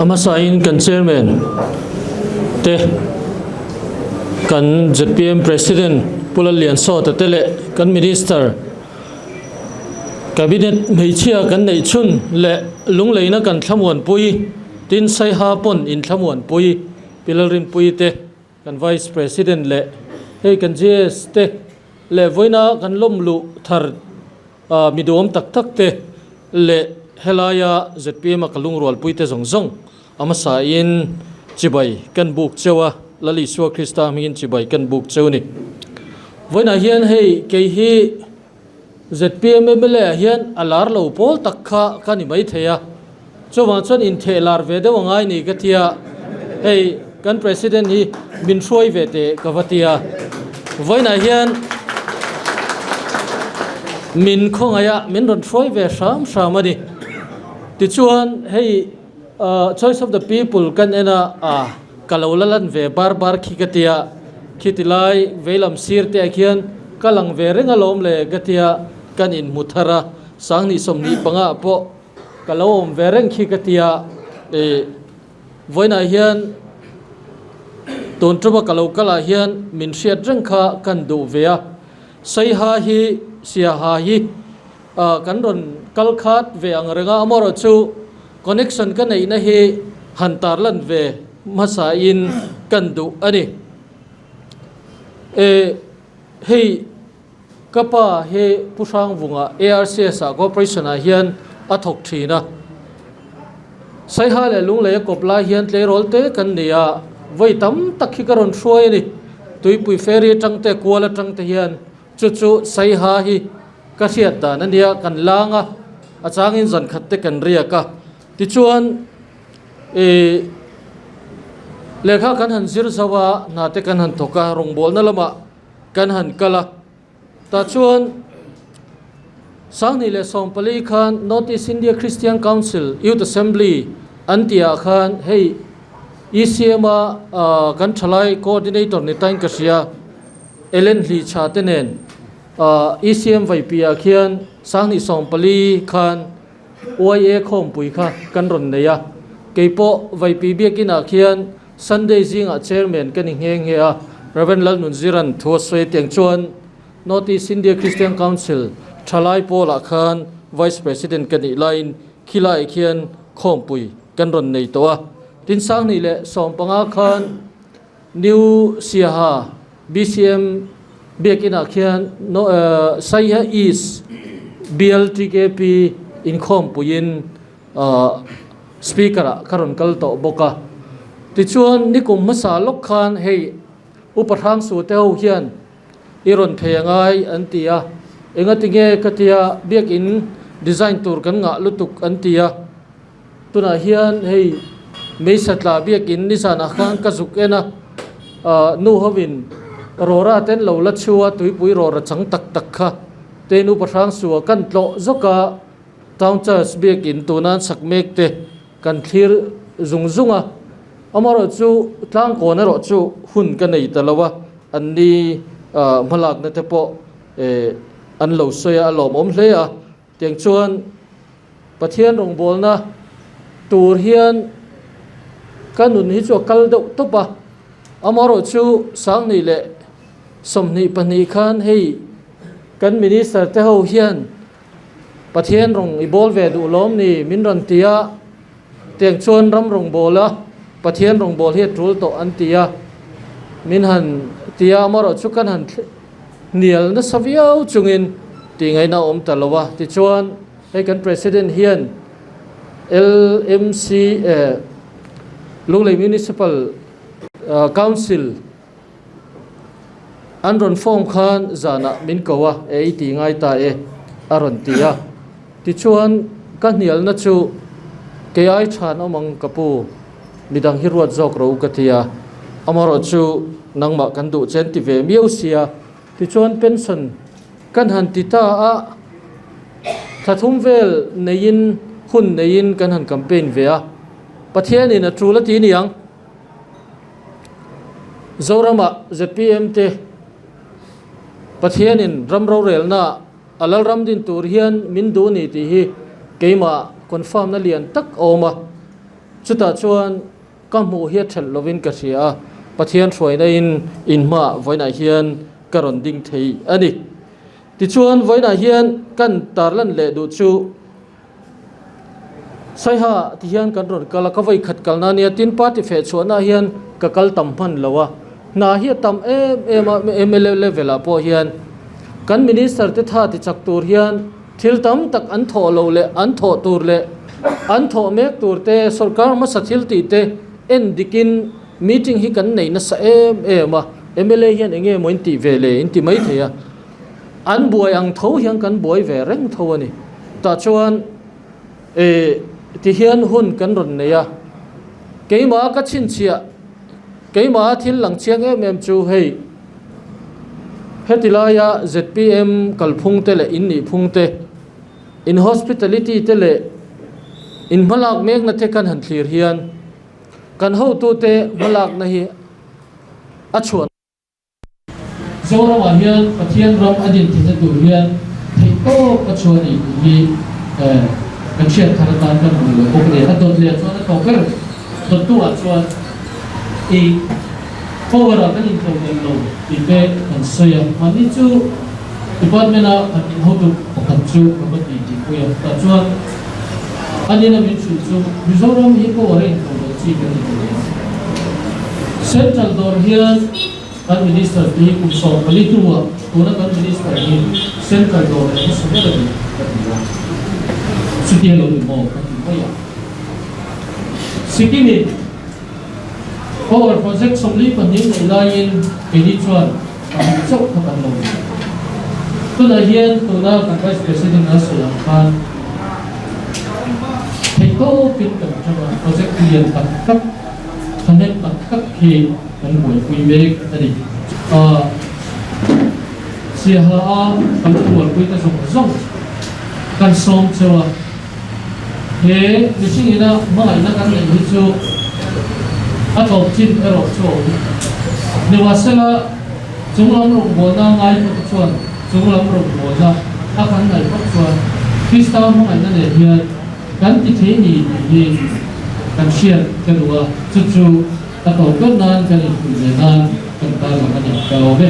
A hmasain kan Chairman te, kan zpm President Pu Lalliansawta te leh kan Minister, Cabinet hmeichhia kan neih chhun leh lungleina kan thlamuanpui, tin Saiha pawn inthlamuanpui Pi Lalrinpuii te, Kan Vice President leh hei kan GS te leh vawiina kan lawm luh thar mi duhawm tak tak te leh helaia zpm a ka lungrualpui te zawng zawng a hmasain chibai kan buk cheu a, Lal Isua Krista hmingin chibai kan buk cheu a ni. Vawiinah hian hei kei hi zpm mla ah hian a lar lo pawl tak kha ka ni maithei a, chuvang chuan intheh lar ve deuh a ngai ni ka tia, hei kan President hi min hruai ve teh ka va tia, vawiinah hian min khawngaih a min rawn hruai ve hram hram a ni. Tichuan hei Choice of the People kan en a, ah ka lo la lan ve bar bar khi ka tia, khiti lai veilam sir te ah khian ka lang ve reng alawm le ka tia kan inhmu thar a, sanghnih 25 ah pawh ka lo awm ve reng khi ka tia, ih vawiinah hian tun tuma ka lo kal ah hian min hriat reng kha kan duh ve a, Saiha hi Siaha hi. Kan rawn kal khat ve ang reng a, amaherawhchu connection ka neihna hi han tarlan ve hmasain kan duh a ni. E, hei ka pa hi Pu Hrangvunga ARCS ah Corporation ah hian a thawk thin a. Saiha leh Lunglei a kawp lai hian tleirawl te kan ni a, vawi tam tak hi ka rawn hruai a ni. Tuipui ferry atang te, kual atang te hian Chu chu Saiha hi ka hriat dan a nia, kan lang a, a changin zan khat te kan riak a. Tichuan ih lehkha kan han zir zauh a, hna te kan han thawk a, rawngbawlna lamah kan han kal a. Tah chuan 2014 khan North East India Christian Council Youth Assembly an tihah khan hei ECM a kan thalai coordinator ni tain ka hria. Ellen Hlicha te nen ECM Vaipiah khian 2014 khan YA khawmpui kha kan rawn nei a. Keipawh Vaipi biakinah khian Sunday zingah Chairman ka ni nghe nghe a, Rev. Lalnunziran thu a sawi tiang chuan North East India Christian Council thalai pawlah khan Vice President ka nih laiin khilaiah khian khawmpui kan rawn nei tawh a. Tin 2015 khan New Siaha BCM biakinah khian Saiha East BLTKP inkhawmpuiin Speaker ah ka rawn kal tawh bawk a. Tichuan nikum hmasa lawk khan hei Upa Hrangsu te ho hian i rawn phei angai an ti a, engatinge ka tia biakin design tur kan ngah lutuk an ti a. Tunah hian hei Meisa tla biakin nizanah khan ka zuk en a, nu hovin rawra ten lo la chhu a, tuipui rawra chang tak tak kha te nu pahrang sua kan tlawh zawk a, Town Church biakin tuna an sak mek te kan thlir zung zung a, amaherawhchu tlangkawn erawh chu hun ka nei ta lo a, an ni hmalakna te pawh an lo sawi a, a lawmawm hle a. Tiang chuan Pathian rawngbawlna tur hian ka nun hi chu a kal deuh tawp a, amaherawh chu 2022 khan hei kan minister te ho hian Pathian rawng i bawl ve duh lawm ni min rawn ti a, tiang chuan ram rawngbawl a Pathian rawngbawl hi a tul tawh an ti a, min han ti a, amaherawh chu kan han Hnial nasa viau chungin tih ngaihna a awm ta lo a, tichuan hei kan President hian LMC eh Lunglei Municipal Council an rawn form khan zanah min ko a, e i ti ngai ta e a rawn ti a, tichuan ka hnialna chu kei ai than awm ang ka pu. Midang hi ruat zawk ro ka ti a, amaherawh chu nangmah kan duh chen ti ve miau sia, tichuan pension kan han ti ta a, thla thum vel neiin hun neiin kan han campaign ve a, Pathianin a tul a ti niang. Zoramah zpm te Pathianin ram rorelnaah a lalram din tur hian min duh ni tih hi keimah confirm na lian tak a awm a. Chutah chuan ka hmuh hi a thelh lovin ka hria a, Pathian hruaina in in hmaah vawiinah hian ka rawn ding thei a ni. Tichuan vawiinah hian kan tarlan leh duh chu Saiha ti hian kan rawn kal a, ka vawi khat kalna ania, tin party feh chhuahna ah hian ka kal tam hman lo a, hna hi a tam em em a, mla level ah pawh hian kan minister te tha ti chak tur hian thil tam tak an thawh loh leh an thawh tur leh an thawh mek tur te sorkar hmasa thil tih te en dik in meeting hi kan nei nasa em em a, mla hian eng nge maw in tih ve le in ti mai thei a. An buai ang tho hian kan buai ve reng tho a ni. Tah chuan eh ti hian hun kan rawn nei a, keimah ka chhinchhiah, keimah thil lang chiang em em chu hei heti laia zpm kalphung te leh in nihphung te, in hospitality te leh in hmalak mekna te kan han thlir hian kan hotute hmalakna hi a chhuah. Zoramah hian Pathian ram a din theihna tur hian theihtawp a chhuah a ni tih hi kan hriat thar atan kan hmu leh bawk a ni. A dawt leh chuan a tawp ber dawttu ah chuan i power ah kan intodelh lo tih te kan sawi a. Mahni chu department a kan inhotu pakhat chu ka va ti tih pui a. Tah chuan a nina min hrilh chu Mizoram hi power a intodelh chi kan ni thei a. Central dawr hian Kan Minister te hi kum 14 hnuah tuna kan Minister hi Central dawr leh hmasa ber a ni ka ti a, chutia lo ni maw ka ti mai a. Sikkim in Power Project 42 neih laiin keini chuan pahnih chauh kha kan lo nei a. Tunah hian tuna kan Vice President a sawi ang khan theihtawpin kan tang a, project lian tak tak, thahnem tak tak hi kan buaipui mek a ni. Siaha a kan bualpui ta zawng zawng kan sawm cheu a, he mihring ina hmangaihna kan neih hi chu a tlawm chin erawh chu a awm. Nimahsela chunglam rawngbawlna ngai phawt te chuan chunglam rawngbawlna a kan ngaih phawt chuan Krista hmangaihna nen hian kan ti thei ni tih hi kan hriat ka duh a, chu chu A tawp ber nan kan inpuih ve nan kan tarlang a ni. Ka lawm e.